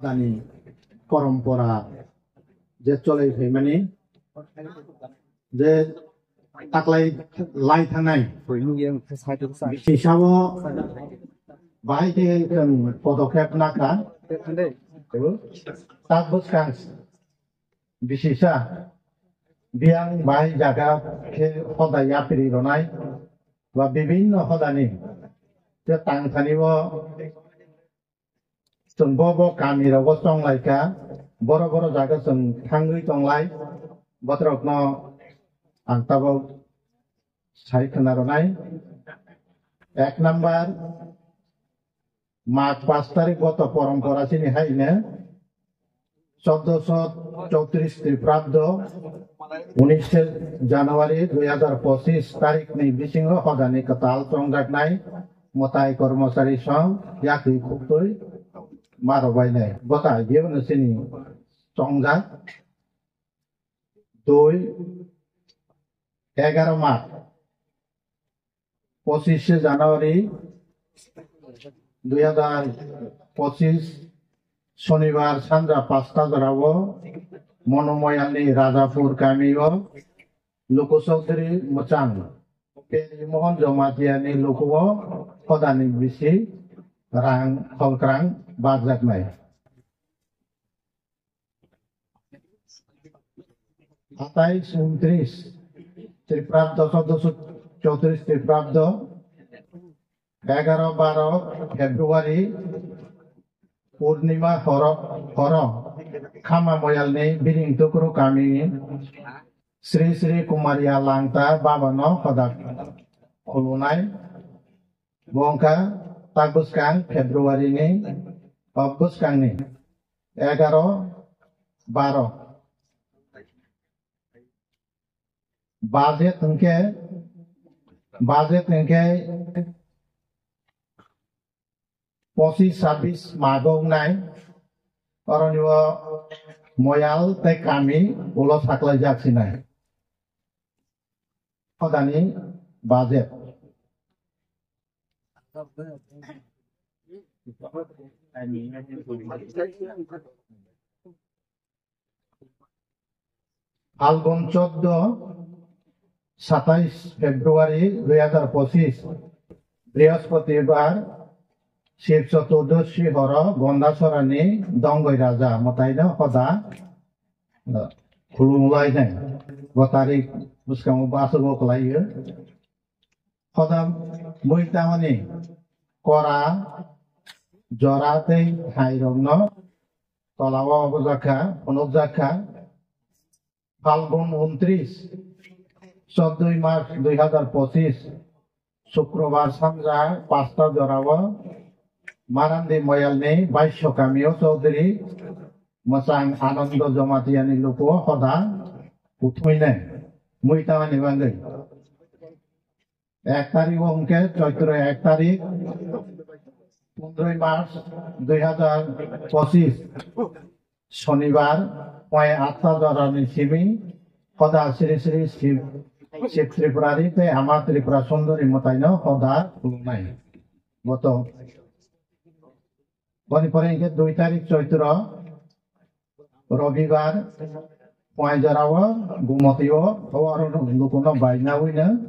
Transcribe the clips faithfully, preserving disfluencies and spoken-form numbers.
Ani porompora je cholai phaimani, je taklai lai thangnai bisisao bahai khe chwng podokhep nakha. Tak bwskang bisisa biyang bahai jaga khe hoda yapri rwnai ba bibinno hodani je tang thani o chwng bo bo kami rogo chonglai kha, boro boro jaga chwng thangwi tonglai, botrok no ang tabok sai khna rwnai. Ek number, Mag pas tarik bo to porompora chini hai ne, chauddosho chowtris Triprabdo, unishe January dui hazar pochis tarik ni bisingo hodani kwtal chongjaknai mwtai kormochari song yakri khuktwi ma rwbainai. Bota yebno chini chongjak. Dui, egaro Mag, pochishe January dui hazar pochis, Shonibar sanja pasta jorao Monomoyalni Rajapur kamio Luku Chaudhary mwchang Peri Mohan Jomatiani lukuo hodani bisi rang kholkrang barjaknai. Atais, untris Triprabdo, chauddosho chowtris Triprabdo, egaro baro February Purnima horo, horo Khama Moyalni Biring Tukru kami Sri Sri Kumaria Langta Baba no hoda khulunai. Bo wngkha tak bwskang February ni, o bwskang ni egaro, baro. Budget hwnkhe, budget hwnkhe pochis chabis mago wngnai, oroni o moyal tei kami ulo saklaijak sinai. Hodani budget. Phalgun choddo, satais February dui hazar pochis, Brihaspatibar, Shiv Chaturdashi horo Gondasorani Dongoi Raja mwtaino hoda, eh, khulumlainai. Bo tarik bwskango bachago kwlaio. Hoda mui tamani kora, jora tei thairokno tolao obojakha, phunukjakha. Phalgun untris, chauddoi March dui hazar pochis, Shukrobar sanja pasta jorao Marandi Moyalni Baisyo kamio Chaudhary mwchang Anando Jomatiani lukuo hoda uthuinai mui tamani bagwi. Ek tarik o hwnkhe Choitro ek tarik, pondroi March dui hazar pochis, Shonibar, poi atta jorani simi hoda Sri Sri Shiv, Shiv Tripurari tei Ama Tripura Sundari mwtaino hoda khulumnai. Boto, boni pore hwnkhe dui tarik Choitro, Robibar, poi jorao Gumotio, o aro lukuno baina uino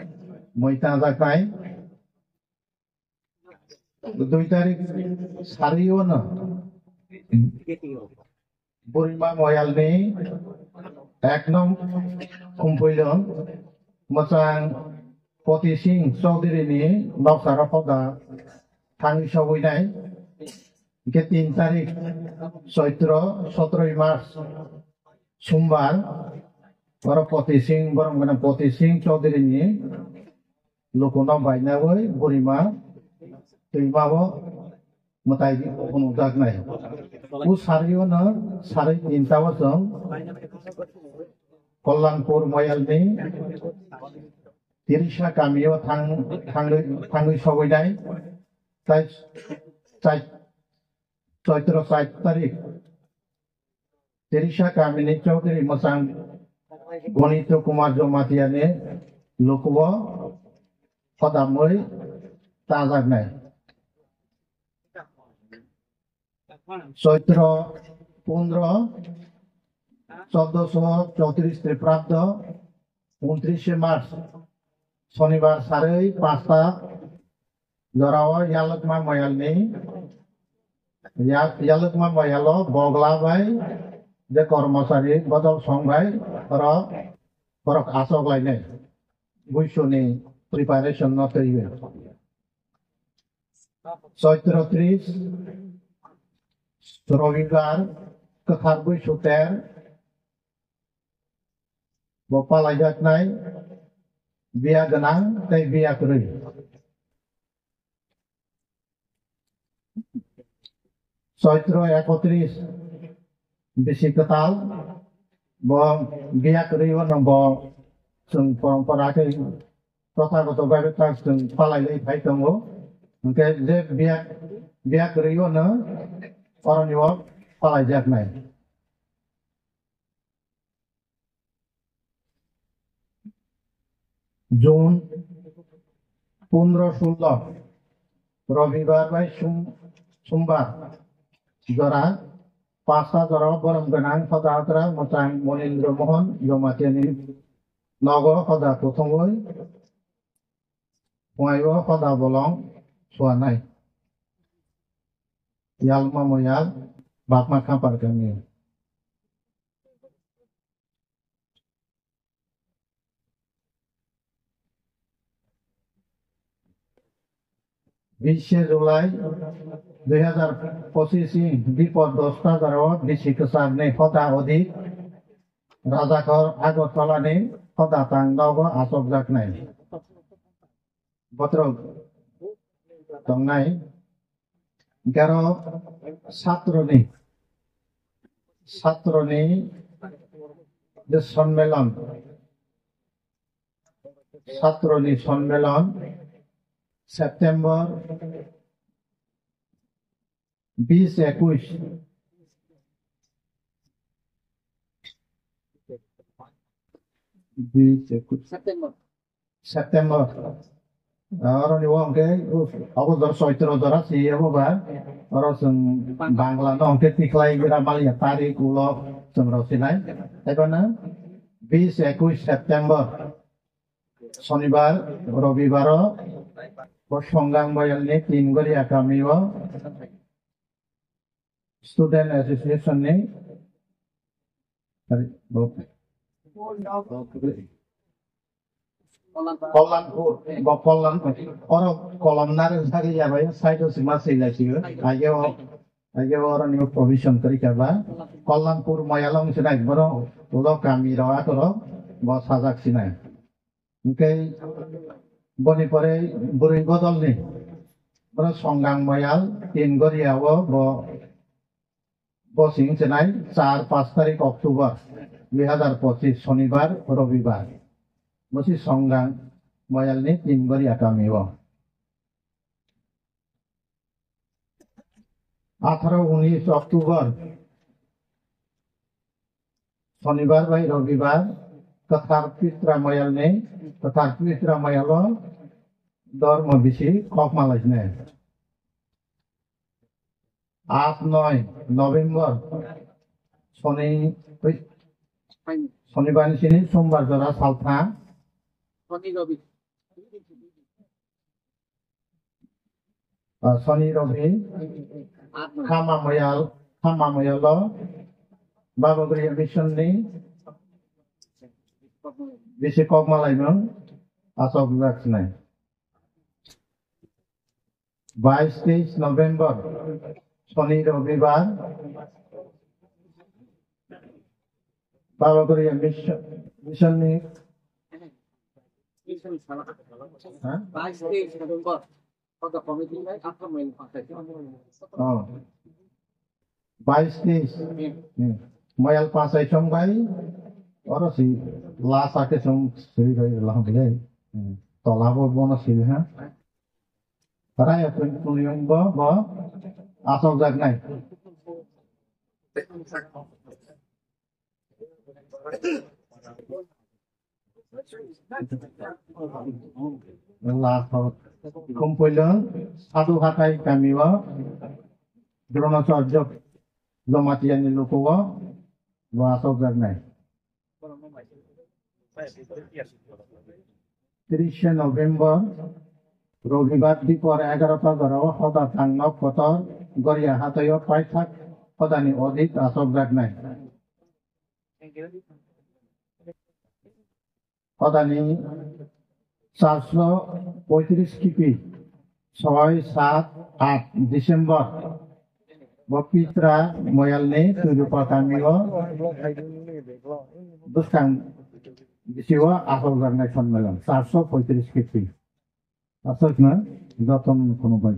mui tangjak nai. Dui tarik sari o no Burima Moyalni ek nong Khumpuilon mwchang Poti Singh Chaudhary ni noksaro hoda thangwi sogwi nai. Hingke tin tarik Choitro, sotroi March, Sumbar, oro Poti Singh, borok gwnang Poti Singh Chaudhary ni lukuno bainawi burima twima o mwtai phunukjaknai. O sari o no sari tinta o chwng Kollanpur Moyalni Tirisa kamio thang-, thangwi, thangwi sogwi nai. Tai, tai, Choitro char tarik Tirisa kamini Chaudhary mwchang Gonito Kumar Jomatiani lukuo hodamwi tajaknai. Choitro pondro, choddoso chowtris Tripurabdo, untrishe March, Shonibar sarwi pasta jorao Yalwkma Moyalni, Ya-, Yalwkma Moyalo Bogla bai je kormosari bodol song bai borok, borok achok lainai buisuni preparation no twiwi. Choitro tris, Robibar, kwthar buisu ter, bo palaijaknai biya gwnang tei biya kwrwi. Choitro ekotris, bisi kwtal, bo biya kwrwi o no bo chwng porompora khe prothagoto bai khe chwng palai lai phai tongo. Hwnkhe je biya, biya kwrwi o no oroni o palaijaknai. June pondro solo, Robibar bai Sum-, Sumbar jora, pasta jora borom gwnang hoda hagra mwchang Monindra Mohan Jomatiani nogo hoda kuthumwi phunaio hoda bolong suanai. Yalma Moyal, Bakma Khampar kami. Bishe July dui hazar pochis ni bipor dosta jora o bisi kwchar ni hoda odik Rajakhor Agartala ni hoda tang nogo achokjaknai. Botrok tongnai. Garo satroni, satroni je sonmelon, satroni sonmelon September bis ekush, bis ekush September. September. Ah, oroni o hwnkhe, uh, obo jora Choitro jora si abo ba. Oro chwng Bangla no hwnkhe tikhlai gra maliya tarik ulo chwng rw sinai. Taibo na bis ekush September. Shonibar, Robibar o bo Songang Boyal ni Tin Goria kami o Student Association ni, sorry, bo-, Kollanpur, bo Kollan-, oro kolom nare jagli ya bai, side o sima sila sio, aige o, aige o oro ni provision kari ka ba, Kollanpur Moyalong sinai, boro ulo kami ro ato ro, bo sajak sinai. Hwnkhe boni pore bwrwi bodolni, boro Songang Moyal, Tin Goria o bo, bo sing chenai char paanch tarik October dui hazar pochis, Shonibar, Robibar. Bo si Songang Moyalni Tin Goria kami o. Atharo unis October, Shonibar bai Robibar, Kwthar Pitra Moyalni, Kwthar Pitra Moyalo dormo bisi kokma laisne. Aat noi November, Shoni, oi, Shonibar ni sini Sombar jora saltha. Ah, Soni Robi, Khama Moyal, Khama Moyalo, Baba Guriya Mission ni bisi kokma laimung, asok jak sinai. Bais teis November, Soni Robibar, Baba Guriya Mission, Mission ni, ha? Bais teis November. Oh. Bais teis. Hmm. Moyal pasai song bai. Oro si lasa ke song sui bai lah bole. Hmm. Tola bo bono si ha. Para ya pun pun yang bo bo. Asok jak nai. Last out. Khumpuilung Sadhu Hathai kami o Dronacharya Jamatia ni lukugo bo asokjaknai. Trishe November, Robibar dipor egarota jorao hoda tangno kotor Goria hataio paithak hodani audit asokjaknai. Hodani charso poitris kipi, soi, sat, at December, bo Pitra Moyalni Tuirupa kamio bwskang bisio asokjaknai sonmelan, charso poitris kipi. Asokna jotono khunu bai.